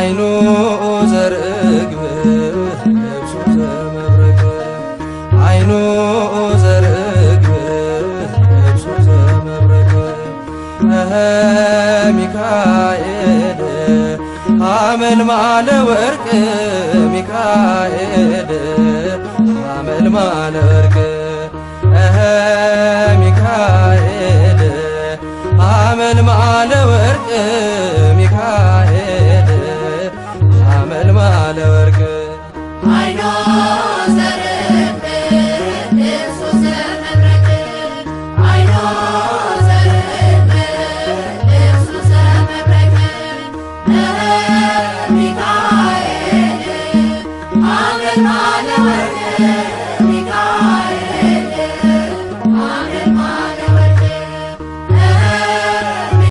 አይኑ ዘርግብ ልብሱ ዘመብረቅ አይኑ ዘርግብ ልብሱ ዘመብረቅ ሚካኤል አመልማለ ወርቅ ሚካኤል አመልማለ ወርቅ ሚካኤል አመልማለ ወርቅ ሚካኤል አመልማለ ወርቅ።